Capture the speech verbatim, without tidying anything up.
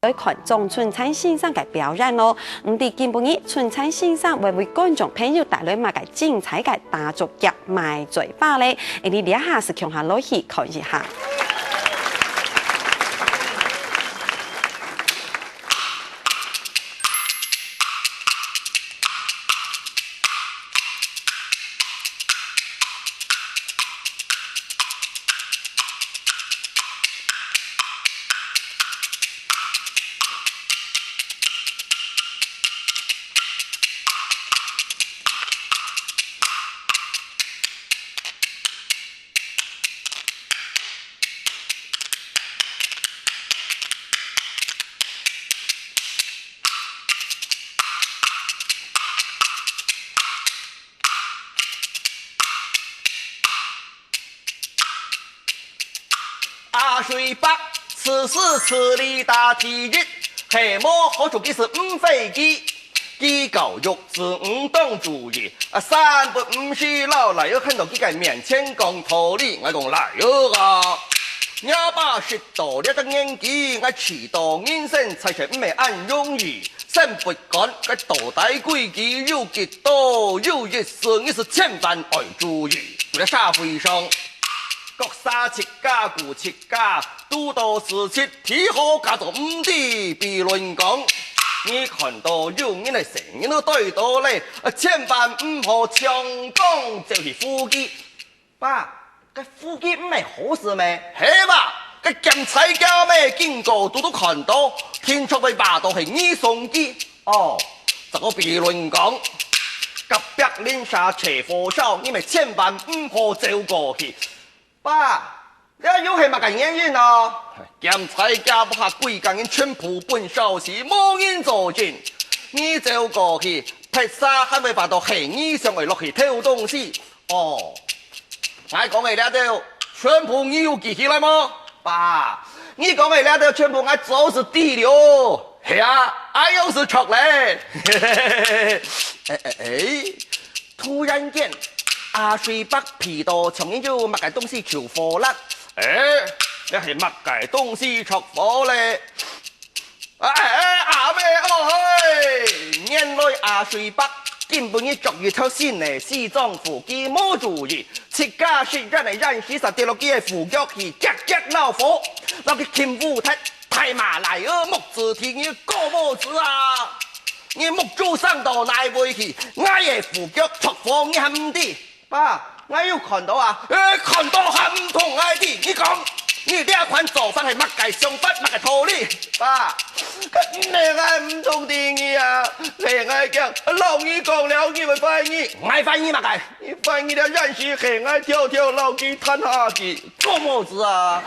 來看張春燦先生个表演哦。毋知今晡日春燦先生會為觀眾朋友帶來麼个精彩个打竹夾賣嘴花咧？𠊎俚這下就共下來去看一下。 阿水伯，此時此地打第一，係無好處佢係毋會記。佢教育子女當注意，啊，三不五時老賴仔看到佢个面前講道理，𠊎講：「賴仔啊，若爸食到這隻年紀，𠊎知道人生在世毋係恁容易。」 先不管該道理規矩有幾多，有一事你係千萬愛注意。在這社會上，各儕自家顧自家，堵到事情，最好假做毋知。比論講，你看到有人个細人仔跌倒咧，千萬毋好衝動走去扶佢。 爸，該扶佢毋係好事咩？係啊，該檢采姐咩經過堵堵看到，定著會話到係你送佢。哦，再過比論講，隔壁鄰舍車禍燒，你乜千萬毋好走過去。爸，這又係麼个原因啊？檢采姐屋下歸家人全部分燒死，無人做證。你走過去，別儕還會話到係你想愛落去偷東西。 哦，𠊎講个這兜全部你有記起來無？爸，你講个這兜全部𠊎早就知了。係啊，恁樣就著咧。哎，哎，哎，突然間，阿水伯鼻到像有麼个東西著火啦。哎，這係麼个東西著火咧？ 哎，哎，阿姆哦嘿！原來阿水伯今晡日著一條新个西裝褲，佢無注意，自家食煙个煙屎煞跌落佢个褲腳去，遽遽惱火，摎佢撳烏忒，大罵：「賴仔，目珠睇你个高帽子啊！你目珠生到哪位去？𠊎个褲腳著火你還毋知？」 爸，𠊎有看到啊。誒，看到還毋同𠊎知，你講，你這款做法係麼个想法，麼个道理？爸，該毋係𠊎毋同知你啊，係𠊎驚，摎你講了，你會懷疑。𠊎懷疑麼个？你懷疑這煙屎係𠊎偷偷摎佢擲下去，高帽子啊！